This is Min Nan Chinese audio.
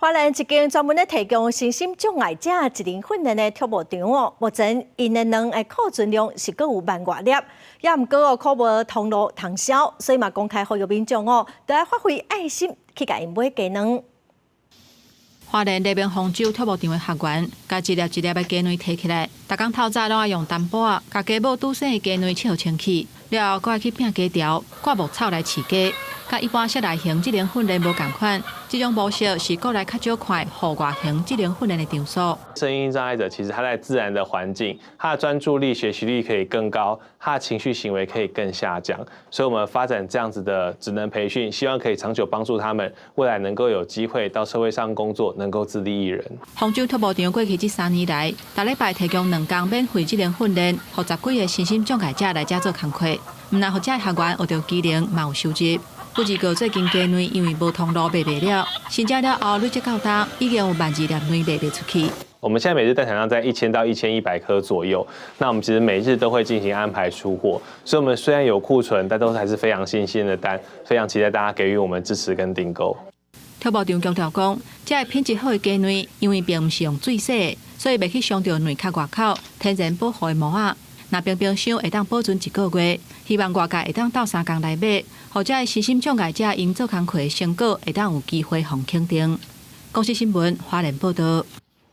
花蓮一間專門咧提供身心障礙者職能訓練的託牧場哦，目前𪜶的卵的庫存量是閣有萬外粒，也毋過哦，苦無通路通銷，所以嘛公開呼籲民眾哦，著愛發揮愛心去共𪜶買雞卵。花蓮黎明方舟託牧場的學員，共一粒一粒的雞卵提起來，逐工透早攏愛用擔簸仔，共雞母拄生的雞卵拭予清氣，了後閣愛去摒雞巢、割牧草來飼雞。佮一般室內型職能訓練無仝款，這種模式是國內較少看戶外型職能訓練的場所。身心障礙者其實他在自然的環境，他的專注力、學習力可以更高，他的情緒行為可以更下降。所以，我們發展這樣子的職能培訓，希望可以長久幫助他們，未來能夠有機會到社會上工作，能夠自立一人。方舟託牧場過去這3年來，逐禮拜提供兩工免費職能訓練，予十幾个身心障礙者來遮做工課。毋但予遮學員學著技能，嘛有收入。不過最近雞卵因為無通路賣袂了，申請了後累積到今已經有萬二粒卵賣袂出去。我們現在每日蛋產量在1000到1100顆左右，那我們其實每日都會進行安排出貨，所以我們雖然有庫存，但都還是非常新鮮的單，非常期待大家給予我們支持跟訂購。託牧場強調講，遮个品質好的雞卵，因為並毋是用水洗，所以袂去傷著卵殼外口天然保護的膜仔。若冰冰箱會當保存一個月，希望外界會當鬥相共來買，予遮个身心障礙者𪜶做工課的成果會當有機會予肯定。公視新聞花蓮報導。